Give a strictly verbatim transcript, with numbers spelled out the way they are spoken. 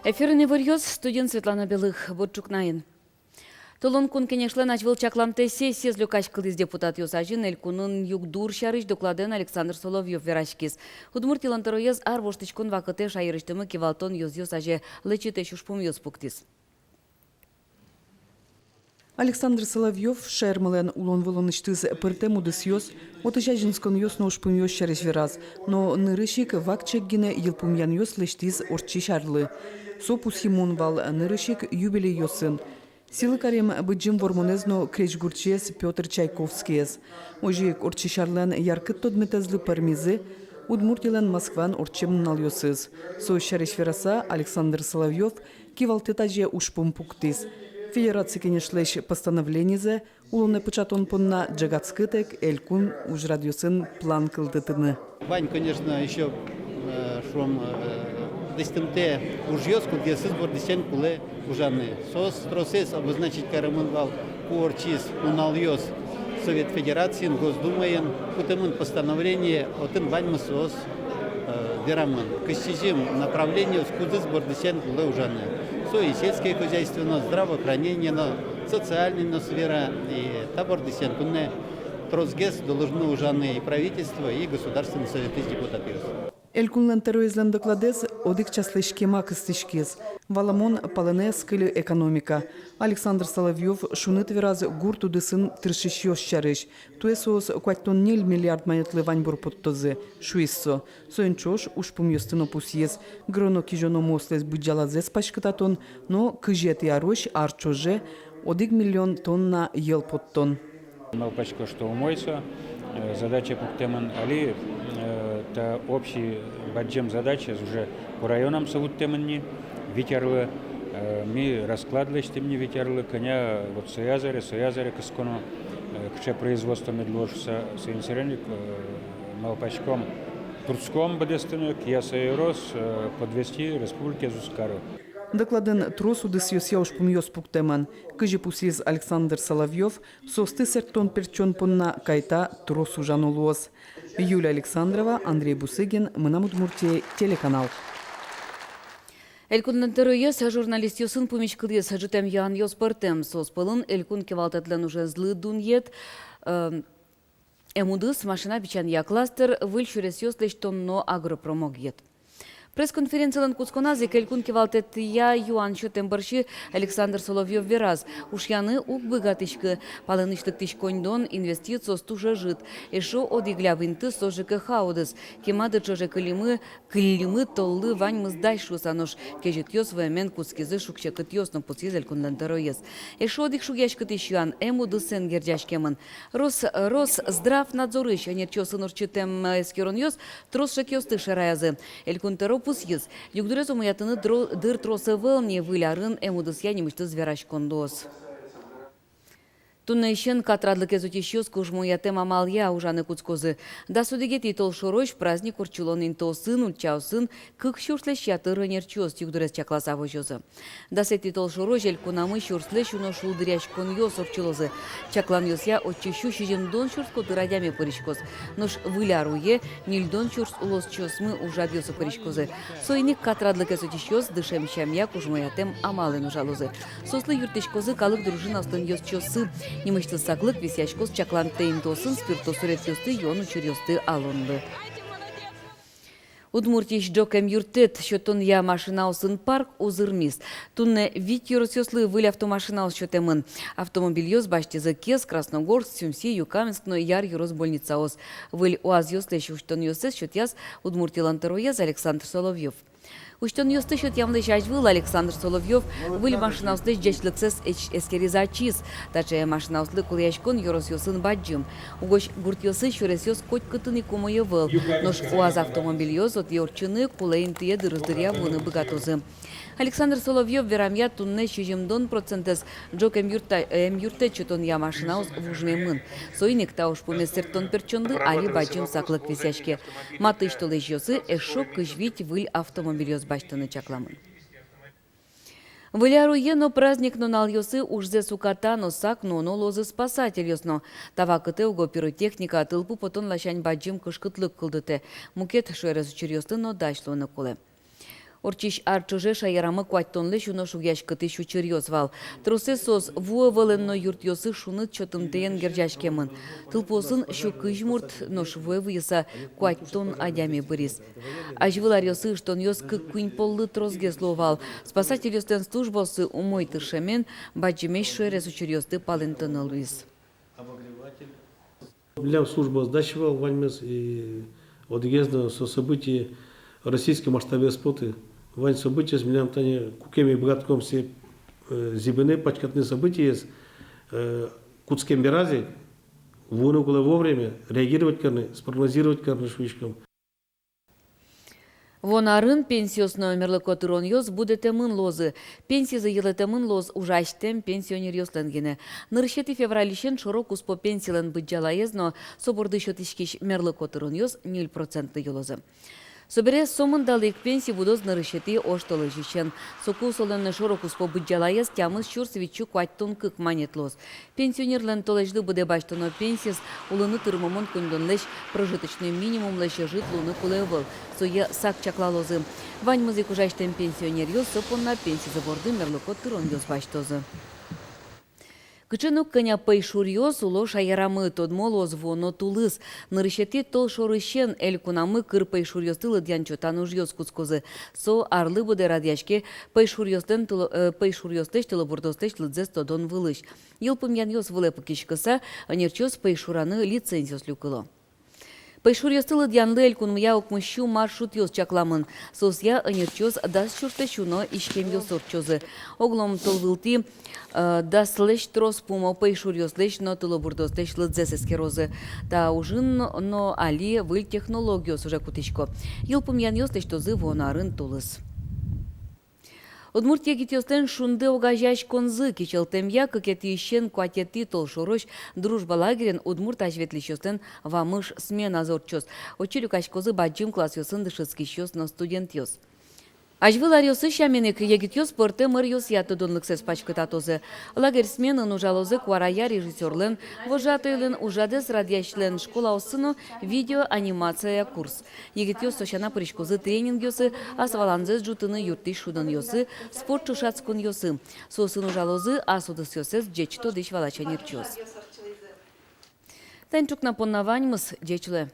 Эфирын иворъёс, студиын Светлана Белых. Бур ӵукнаен. Толон Кун Кенешлэн азьвыл чакламтэ сессиез люкаськылӥз. Депутатъёс азьын элькунын югдур сярысь докладэн Александр Соловьёв вераськиз. Удмуртилэн тӧроез ар воштӥськон вакытэ шаерысьтымы кивалтон ёзъёс азе лэчытэсь ужпумъёс пуктӥз. Александр Соловьёв шаермылэн улон-вылонысьтыз пӧртэм удысъёс, отысь азинсконъёс но ужпумъёс сярысь вераз, но нырысь ик вакчияк гинэ йылпумъянъёс лэсьтӥз ортчись арлы. Со пусйымон вал нырысь ик юбилейёсын. Сӥлы карим Быдӟым Вормонэз но крезьгурчиез Пётр Чайковскиез. Озьы ик ортчись арлэн яркыт тодметэзлы пӧрмизы Удмуртилэн Москваын ортчем нуналъёсыз. Со сярысь вераса, Александр Соловьёв кивалтэт азе ужпум пуктӥз: Федерация Кенешлэсь постановленизэ улонэ пыӵатон понна ӝегатскытэк элькун ужрадъёсын план кылдытыны. Вань, конечно, ещё, э, шуом, э, лэсьтымтэ ужъёс, кудъёсыз бордысен кулэ ужаны. Соос тросэз обозначить каремын вал, ку ортчиз нуналъёс Совет Федерациын, Госдумаын, кутэмын постановление, отын ваньмыз соос, э, верамын. Кызь сизьым направлениос, кудӥз бордысен кулэ ужаны. Со и сельское хозяйство но, здравоохранение но, социальной но сфера, и та бордысен туннэ тросгес должны ужаны и правительство, и Государственный Советысь депутатъёс. Элькунлэн тӧроезлэн докладэз одӥг часлэсь кема кыстӥськиз. Валамон, палэнэ ӧз кыльы экономика. Александр Соловьёв шуныт вераз гурт удысын тыршисьёс сярысь. Туэ соос куатьтон ньыль миллиард манетлы ваньбур поттозы, шуиз со. Соин ӵош ужпумъёсты но пусйиз: гыроно-кизёно муослэсь быдӟалазэс паськытатон но кызетӥ арозь ар ӵоже одӥг миллион тонна йӧл поттон. Малпасько, что умой со, э, задача пуктэмын. Али, э, та общий бадӟым задачаез уже по районам со вуттэмын ни, вить арлы, э, ми расклад лэсьтӥм ни вить арлы, кӧня вот сояз аре, сояз аре кысконо, э, кыӵе производство мед луоз шуса. Соин сэрен ик, э, малпаськом, туртском быдэстыны, кияса ёрос, э, подвести республикаез уз кары. Докладын трос удысъёсъя ужпумъёс пуктэмын. Кызьы пусйиз Александр Соловьёв, соосты сэрттон-пертчон понна кайта трос ужано луоз. Юлия Александрова, Андрей Бусыгин, «Мынам Удмуртие» телеканал. Элькунлэн тӧроез журналистъёсын пумиськылӥз. Ӝытэм юанъёс пӧртэм. Соос пӧлын элькун кивалтэтлэн ужезлы дунъет, э, эмудыс, машина бичанъя кластер, выль сюресъёс лэсьтон но агропромогъет. Пресс-конференцилэн кутсконаз ик элькун кивалтэтъя юан сётэм бӧрсьы Александр Соловьёв вераз: ушъяны уг быгатӥськы, палэнысь лыктӥсь коньдон, инвестициос туж ӧжыт. Эшшо одӥг ляб инты — со ЖКХ удыс. Кема дыр ӵоже кыллимы, кыллимы толлы ваньмыз дась шуса, нош кезьытъёс вуэмен кутскизы шуг-секытъёс но, пусйиз элькунлэн тӧроез. Эшшо одӥг шугъяськытӥсь юан эмудысэн герӟаськемын. Рос-, Росздравнадзорысь ӧнерчиосын ортчытэм эскеронъёс трос шекъёсты шараязы. Элькун тӧро пусйиз: югдурез умоятыны дро-, дыр трос ӧвӧл ни, выль арын эмудысъя нимысьтыз вераськон луоз. Туннэысен катрадлыкез утисьёс кужмоятэм амалъя ужаны кутскозы. Дас одӥгетӥ толшорозь праздник ортчылон интыосын, ульчаосын кык сюрслэсь ятыр ӧнерчиос югдурез чакласа возёзы. Дасэтӥ толшорозь элькунамы сюрслэсь уно шулдыръяськонъёс ортчылозы. Чакланъёсъя, отчы сю сизьымдон сюрс котыр адями пыриськоз. Нош Выль ар уе ньыльдон сюрс улосчиосмы ужрадъёсы пыриськозы. Соин ик катрадлыкез утисьёс дышем сямъя кужмоятэм амалэн ужалозы. Соослы юрттӥськозы калык дружинаослэн ёзчиоссы. Нимысьтыз саклык висъяськоз чаклантэм интыосын спирто суретъёсты юон учыръёсты алонлы. Удмуртиысь ӝог эмъюрттэт сётонъя машинаосын парк узырмиз. Туннэ вить ёросъёслы выль автомашинаос сётэмын. Автомобильёс басьтӥзы Кез, Красногорск, Сюмси, Юкаменск но Яр ёрос больницаос. Выль УАЗъёслэсь усьтонъёссэс сётъяз Удмуртилэн тӧроез Александр Соловьёв. Усьтонъёсты сётъямлэсь азьвыл Александр Соловьёв выль машинаослэсь ӟечлыксэс эс-, эскериз ачиз. Таӵе машинаослы кулэяськон ёросъёсын бадӟым. Угось гуртъёсы сюресъёс котькытын ик умой ӧвӧл. Нош УАЗ автомобильёс отӥ ортчыны, кулэ интые дырыз дыръя вуыны быгатозы. Александр Соловьёв верамъя, туннэ сизьымдон процентэз ӝог эмъюртта-, эмъюрттэт сётонъя машинаос вужмемын. Соин ик та ужпумез сэрттон-пертчонлы али бадӟым саклык висъяське. Матысь толэзьёсы эшшо кызь вить выль автомобильёс басьтыны чакламын. Выль ар уе но праздник нуналъёсы ужзэс уката но сак нуоно луозы спасательёс но. Та вакытэ уго пиротехника тылпу потон ласянь бадӟым кышкытлык кылдытэ. Мукет шуэрес учыръёслы но дась луыны кулэ. Ортчись ар ӵоже шаерамы куатьтонлэсь уно шугъяськытӥсь учыръёс вал. Тросэз соос ву ӧвӧлэн но юртъёсы шуныт сётымтэен герӟаськемын. Тылпуосын сю кызь мурт, нош вуэ выйыса куатьтон адями быриз. Азьвыл аръёсы ыштонъёс кык-куинь поллы тросгес луо вал. Спасательёслэн службаоссы умой тыршемен бадӟымесь шуэрес учыръёсты палэнтыны луиз. Милям службаос дась вал ваньмыз, и одӥгез но со событие российской масштабе ӧз поты. Вань событиос милям тани, куке ми быгатӥськом сое, э, зӥбыны, пачкатыны событиез, э, кутскем бераз ик, вуыны кулэ вовремя, реагировать карыны, спрогнозировать карыны шуиськом. Вуоно арын пенсиос но мерлыко тыронъёс будэтэмын луозы. Пенсизы йылэтэмын луоз ужасьтэм пенсионеръёслэн гинэ. Нырысетӥ февралисен шоро-куспо пенсилэн быдӟалаез но со борды сётӥськись мерлыко тыронъёс ньыль процентлы йылозы. Собере сомындалы ик пенси будоз нырысетӥ оштолэзьысен. Соку солэн шоро-куспо быдӟалаез тямыс сюрс витьсю куатьтон кык манет луоз. Пенсионерлэн толэзьлы быдэ басьтоно пенсиез улыны тырмымон коньдонлэсь прожиточной минимумлэсь ӧжыт луыны кулэ ӧвӧл, сое сак чаклалозы. Ваньмыз ик ужасьтэм пенсионеръёс со понна пенсизы борды мерлыко тыронъёс басьтозы. Кыӵе но кӧня пӧйшуръёс уло шаерамы, тодмо луоз вуоно тулыс. Нырысетӥ толшорысен элькунамы кыр пӧйшуръёсты лыдъян-чотан ужъёс кутскозы. Со арлы быдэ радъяське пӧйшуръёслэн тыло-, э, пӧйшуръёслэсь, тылобурдослэсь лыдзэс тодон вылысь. Йылпумъянъёс вылэ пыкиськыса, ӧнерчиос пӧйшураны лицензиос люкыло. Пӧйшуръёсты лыдъянлы элькунмыя укмыс сю маршрутъёс чакламын. Соосъя ӧнерчиос дас сюрслэсь уно иськемъёс ортчозы. Оглом толвылтӥ, э, даслэсь трос пумо пӧйшуръёслэсь но тылобурдослэсь лыдзэс эскерозы. Та ужын но али выль технологиос уже кутӥсько. Йылпумъянъёс лэсьтозы вуоно арын тулыс. Удмурт егитъёслэн «Шунды» огазеяськонзы кичӧлтэмъя кыкетӥысен куатетӥ толшорозь «Дружба» лагерьын удмурт азьветлӥсьёслэн «Вамыш» сменазы ортчоз. Отчы люкаськозы бадӟым классъёсын дышетскисьёс но студентъёс. Азьвыл аръёсы сямен ик, егитъёс пӧртэм ӧръёсъя тодонлыксэс паськытатозы. Лагерь сменын ужалозы куарая режиссёрлэн, вожатыйлэн, ужрадэз радъясьлэн школаоссы но видеоанимацияя курс. Егитъёс со сяна пыриськозы тренингъёсы, ас валанзэс ӝутыны юрттӥсь шудонъёсы, спорт ӵошатсконъёсы. Соосын ужалозы ас удысъёссэс ӟеч тодӥсь валаче ӧнерчиос. Тани ӵукна понна ваньмыз. Ӟеч луэ.